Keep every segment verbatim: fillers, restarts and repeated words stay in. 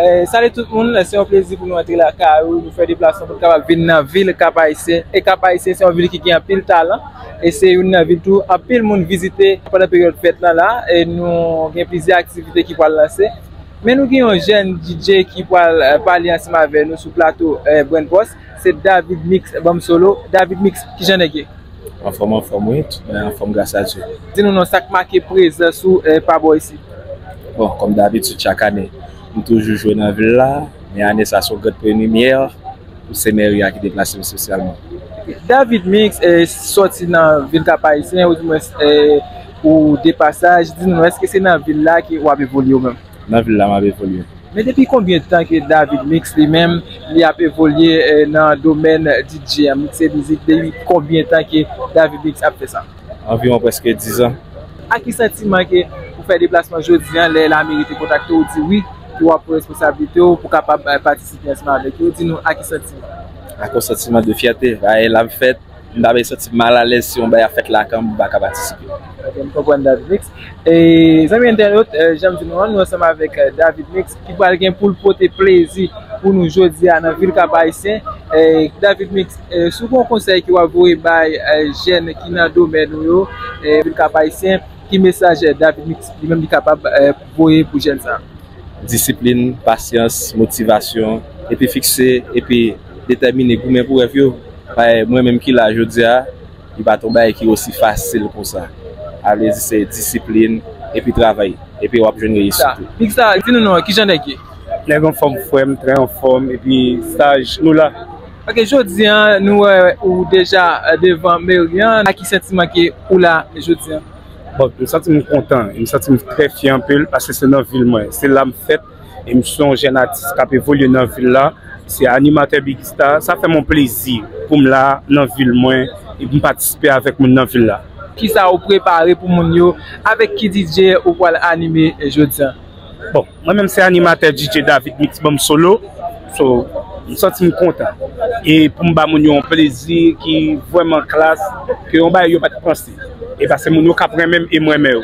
Eh, salut tout moun, se yon plezi pou nou antre lakay ou, nou fè deplasman pou nou kapab vin nan vil Kap Ayisyen. E Kap Ayisyen se yon vil ki gen anpil talan, e se youn nan vil tou anpil moun vizite pandan peryòd fèt lan la, e nou gen plizyè aktivite ki pral lanse. Men nou gen yon jèn D J ki pral, eh, pale ansanm avè nou sou plato, eh, Brand Boss, se David Mix, Banm Solo. David Mix, kijan nèg ye? Anfòm, anfòm, wi. Tout bagay anfòm, gras a Dye. Di nou non, sa k make prezans ou, eh, pa bò isit? Bon, kòm dabitid, chak ane, m toujou jwe nan vil la, men ane sa se yon gran premyè pou se mèri a ki deplase m espesyalman. David Mix, eh, sòti nan vil Kap Ayisyen, ou di mwen, eh, ou de pasaj, di nou, èske se nan vil la ke w ap evolye ou menm? Nan vil la m ap evolye. Men depi konbyen tan ke David Mix li menm, li ap evolye, eh, nan domèn D J an, mikse mizik, depi konbyen tan ke David Mix ap fè sa? Anviwon prèske diz an. A ki santiman ke ou fè deplasman jodi an, lè Lameri te kontakte w, ou di wi, ke w ap pran responsablite w pou kapab, eh, patisipe ansanm avèk yo? Di nou a ki santiman? Ak yon santiman de fyète, bagay la ap fèt, m ta vle santi m malalèz si yon bagay ap fèt lakay m, m pa ka patisipe. Ok, m konprann David Mix. E, zanmi entènot, eh, jan m di nou an, nou ansanm avèk, eh, David Mix, ki pral gen pou l pote plezi pou nou jodi a nan vil Kap Ayisyen. Eh, David Mix, eh, si w gen yon konsèy ke w ap voye bay, eh, jèn ki nan domèn ou yo, eh, vil Kap Ayisyen, ki mesaj, eh, David Mix li menm li kapab, eh, voye pou jèn sa a? Disiplin, pasyans, motivasyon, epi fikse, epi detèmine, goumen pou rèv yo. Paske mwen menm ki la jodi a, li pa t yon bagay ki osi fasil konsa. Sa vle di se disiplin, epi travay, epi w ap jwenn reyisit tou. Big Star, di nou non, kijan nèg ye? Nèg anfòm, frè m, trè anfòm, epi staj, nou la. Ok, jodi an, nou wè ou deja, eh, devan meri an. A ki santiman ke ou la jodi an? Bon, m santi m kontan, e m santi m trè fyè anpil, paske se nan vil mwen, se la m fèt, e m se yon jèn atis k ap evolye nan vil la. Se animatè Biggy Star, sa fè m yon plezi pou m la nan vil mwen, e pou m patisipe avèk moun nan vil la. Kisa ou prepare pou moun yo? Avèk ki D J ou pral anime, eh, jodi an? Bon, mwen menm se animatè D J David Mix Banm Solo. So, m santi m kontan. E pou m ba moun yo yon plezi ki vrèman klas, ke yon bagay yo pa t panse. E paske moun yo k ap renmen m e m renmen yo.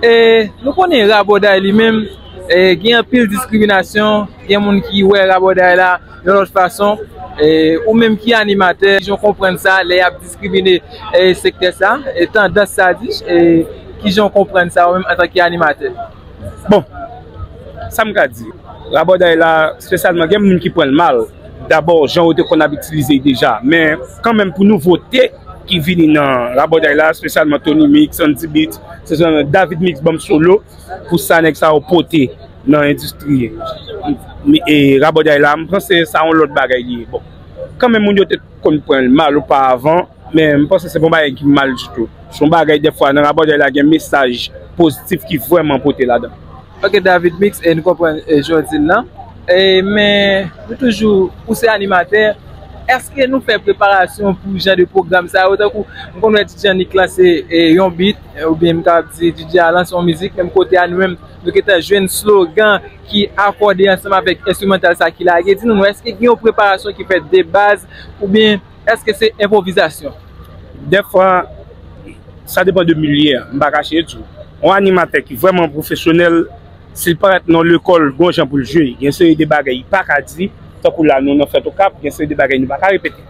E nou konnen rabòday li menm, e gen anpil diskriminasyon, gen moun ki wè rabòday la yon lòt fason. E ou menm ki animatè, kijan w konprann sa, lè y ap diskrimine, e sektè sa, e tandans sa di, e kijan w konprann sa ou menm antanke animatè? Bon, sa m ka di, rabòday la, espesyalman, gen moun ki pran l mal. Dabò, jan yo te konn ap itilize l deja. Men, kanmenm, pou nouvote ki vini nan rabòday la, espesyalman Tony Mix, Andy Beats, espesyalman David Mix Banm Solo, pou sa nèg sa yo pote nan endistri, e, rabòday la, m panse sa yon lòt bagay li ye. Bon, kanmenm, moun yo te konn pran l mal oparavan, men m panse se pa yon bagay ki mal ditou. Se yon bagay, dèfwa, nan rabòday la, gen mesaj pozitif ki vrèman pote ladan. Ok, David Mix, e nou konprann, e, jan w di l lan. E, men, nou toujou, ou se animatè, èske nou fè preparasyon pou jan de pwogram sa yo? Tankou, m konn wè D J Annick lanse, e, yon beat, e, oubyen m kapab di D J a lanse yon mizik, menm kote a, nou menm, nou gentan jwenn slogan ki akòde ansanm avèk enstrimantal sa ki lage. Di nou, èske gen yon preparasyon ki fèt de baz, oubyen èske se enpwovizasyon? Dèfwa, sa depann de milye a, m pa kache di w. Yon animatè ki vrèman pwofesyonèl, si l parèt nan lekòl, gon jan pou l jwe. Gen seri de bagay li pa ka di, tankou la nou nan Fèt Okap, gen seri de bagay nou pa ka repete.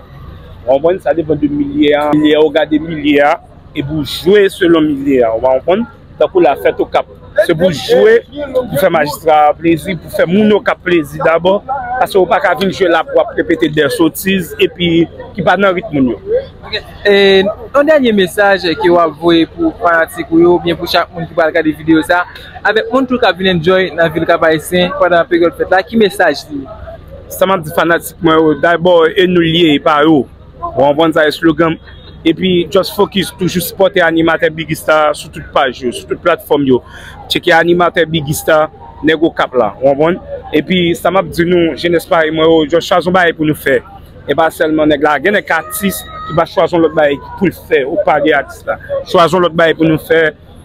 Ou konprann? Sa depann de milye a. Milye a, ou gade milye a, epi w jwe selon milye a. Ou konprann? Tankou la Fèt Okap. Se pou jwe, pou fè majistra a plezi, pou fè moun Okap plezi dabò. Paske ou pa ka vin jwe la pou w ap repete de sotiz, epi ki pa nan rit moun yo. Ok. E, yon dènye mesaj ke w ap voye pou fanatik ou yo, oubyen pou chak moun ki pral gade videyo sa, avèk moun tou k ap vin enjoy nan vil Kap Ayisyen pandan peryòd fèt la, ki mesaj li ye? Sa m ap di fanatik mwen yo, dabò, e nou l ye, e pa yo. Ou konprann sa, e slogan m. Epi, just focus, toujou sipòte animatè Biggy Star sou tout paj yo, sou tout platfòm yo. Tcheke animatè Biggy Star, nèg Okap la, ou konprann? Epi, sa m ap di nou, jenès parèy mwen yo, just chwazi yon bagay pou nou fè. E pa sèlman nèg la. Gen nèg atis ki pa chwazi yon lòt bagay pou l fè, ou pa gen atis la. Chwazi yon lòt bagay pou nou fè.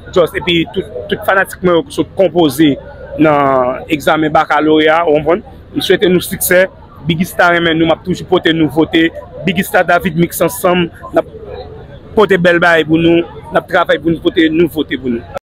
Just, epi tout, tout fanatik mwen yo ki sot konpoze nan egzamen bakaloreya, ou konprann? M swete nou siksè. Biggy Star renmen nou, m ap toujou pote nouvote. Biggy Star David Mix ansanm, n ap pote bèl bagay pou nou, n ap travay pou nou pote nouvote pou nou.